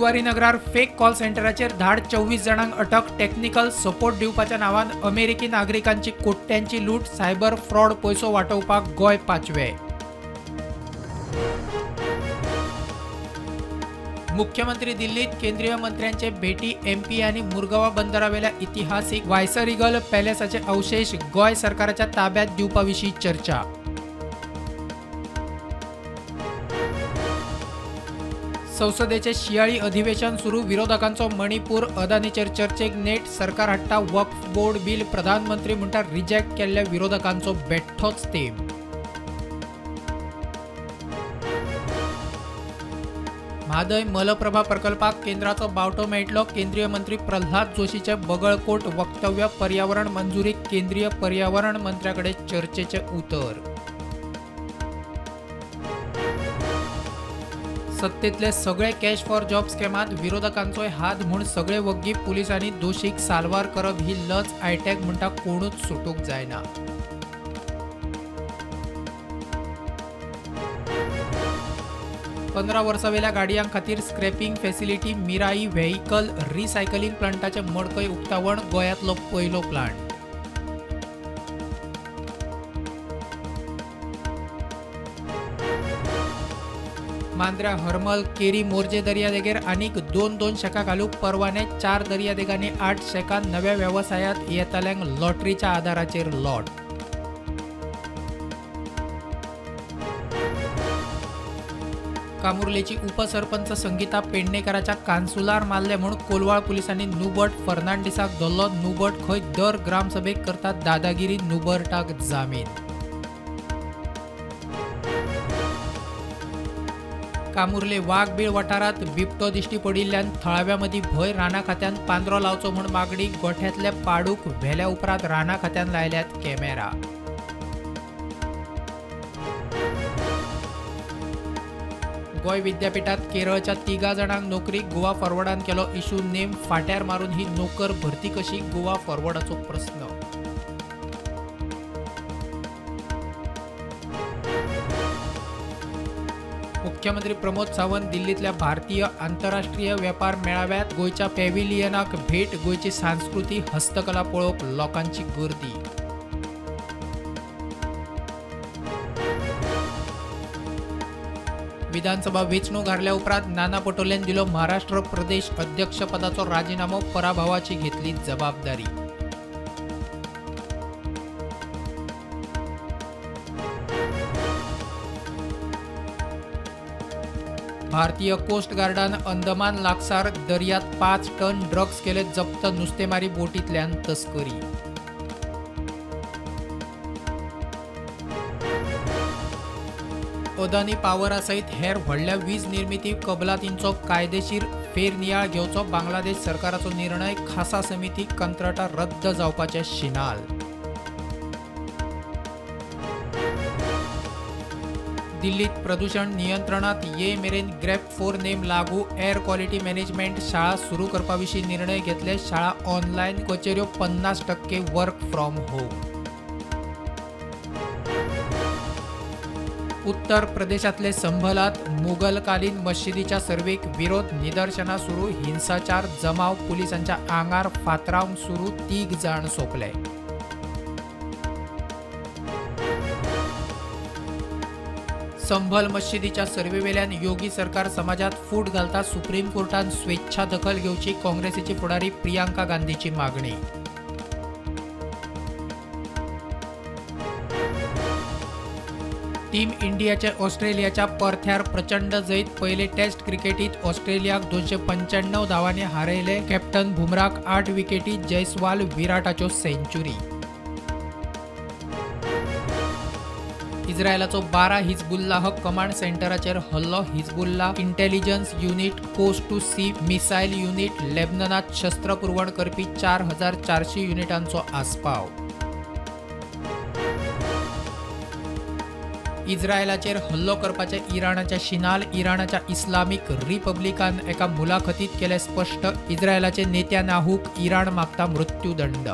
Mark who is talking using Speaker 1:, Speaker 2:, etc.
Speaker 1: Zuari Nagrar fake call सेंटराचेर धाड 24 जाणांक अटक. टेक्निकल सपोर्ट दिवपाच्या नांवान अमेरिकी नागरिकांची कोट्यांची लूट. सायबर फ्रॉड पयसो वाटोवपाक गोंय पांचवे. मुख्यमंत्री दिल्लीत केंद्रीय मंत्र्यांचे भेटी. एमपी आनी मुरगांवा बंदरावेल्या इतिहासीक वायसरिगल पॅलेसाचे अवशेष गोंय सरकाराच्या ताब्यात दिवपा विशीं चर्चा. संसदेचे शियाळी अधिवेशन सुरू. विरोधकांचो मणिपूर अदानीचेर चर्चेक नेट. सरकार हाडटा वक्फ बोर्ड बिल. प्रधानमंत्री म्हणटा रिजेक्ट केल्ल्या विरोधकांचो बेठ्ठोच तेम. म्हादय मलप्रभा प्रकल्पाक केंद्राचो बावटो मेळटलो. केंद्रीय मंत्री प्रल्हाद जोशीचे बगळकोट वक्तव्य. पर्यावरण मंजुरीक केंद्रीय पर्यावरण मंत्र्याकडे चर्चेचे उतर. सत्तेतले सगळे कॅश फॉर जॉब स्कॅमात विरोधकांचोय हात म्हूण सगळे वग्गी. पुलिसांनी दोशीक साल्वार करप ही लज. आयटॅक म्हणटा कोणूच सुटूंक जायना. 15 वर्सां वेल्या गाडयां खातीर scrapping facility. Mirai vehicle recycling प्लांटाचें मडकय उक्तावण. गोंयांतलो पयलो प्लांट. मांद्र्या हरमल केरी मोरजे दर्यादेगेर आनीक 2-2 शॅकां घालूंक परवाने. 4 दर्यादेगांनी 8 शॅकां. नव्या वेवसायांत येतल्यांक लॉटरीच्या आदाराचेर लॉट. कामुर्लेची उपसरपंच संगीता पेडणेकराच्या कानसुलार मारले म्हूण कोलवाळ पुलिसांनी नुबर्ट फर्नांडीसाक धरलो. नुबर्ट खंय दर ग्रामसभेक करतात दादागिरी. नुबर्टाक जामीन. कामुर्ले वाघबीळ वाठारांत बिबटो दिश्टी पडिल्ल्यान थळाव्या मदीं भंय. राना खात्यान पांदरो लावचो म्हूण मागणी. गोठ्यांतले पाडूक व्हेल्या उपरांत राना खात्यान लायल्यात कॅमेरा. गोंय विद्यापीठात केरळच्या 3 जाणांक नोकरी. गोवा फॉरवर्डान केलो इशू. नेम फाट्यार मारून ही नोकर भरती कशी? गोवा फॉरवर्डाचो प्रस्न. मुख्यमंत्री प्रमोद सावंत दिल्लीतल्या भारतीय आंतरराष्ट्रीय वेपार मेळाव्यात गोंयच्या पॅव्हिलियनाक भेट. गोंयची संस्कृती हस्तकला पळोवंक लोकांची गर्दी. विधानसभा वेंचणूक हारल्या उपरांत नाना पटोलेन दिलो महाराष्ट्र प्रदेश अध्यक्षपदाचो राजीनामो. पराभवाची घेतली जबाबदारी. भारतीय कोस्ट गार्डान अंदमान लागसार दर्यात 5 टन ड्रग्स केले जप्त. नुस्तेमारी बोटींतल्यान तस्करी. अदानी पावरा सयत हेर व्हडल्या वीज निर्मिती कबलातींचो कायदेशीर फेरनियाळ घेवचो बांगलादेश सरकाराचो निर्णय. खासा समिती कंत्राटां रद्द जावपाचे शिनाल. दिल्लीत प्रदूषण नियंत्रणात ये मेरेन ग्रॅप 4 नेम लागू. एअर क्वालिटी मॅनेजमेंट शाळा सुरू करपाविशीं निर्णय घेतले. शाळा ऑनलायन, कचेऱ्यो 50% वर्क फ्रॉम होम. उत्तर प्रदेशातले संभलात मुघलकालीन मशिदीच्या सर्वेक विरोध. निदर्शनां सुरू. हिंसाचार. जमाव पुलिसांच्या आंगार फातरावंक सुरू. 3 जाण सोंपले. संभल मशिदीच्या सर्वेवेल्यान योगी सरकार समाजात फूट घालता. सुप्रीम कोर्टान स्वेच्छा दखल घेवची काँग्रेसीची फुडारी प्रियांका गांधीची मागणी. टीम इंडियाचे ऑस्ट्रेलियाच्या पर्थ्यार प्रचंड जैत. पयले टेस्ट क्रिकेटीत ऑस्ट्रेलियाक 295 धांवांनी हारयले. कॅप्टन बुमराक 8 विकेटी, जयस्वाल विराटाच्यो सेंच्युरी. इस्रायलाचो 12 हिजबुल्लाह कमांड सेंटराचेर हल्लो. Hezbollah intelligence unit, coast to sea missile unit, लेबननात शस्त्र पुरवण करपी 4400 युनिटांचो आस्पाव. इस्रायलाचेर हल्लो करपाचे इराणाच्या शिनाल. इराणाच्या इस्लामिक रिपब्लिकान एका मुलाखतीत केले स्पष्ट. इस्रायलाचे नेत्यानाहूक इराण मागता मृत्यूदंड.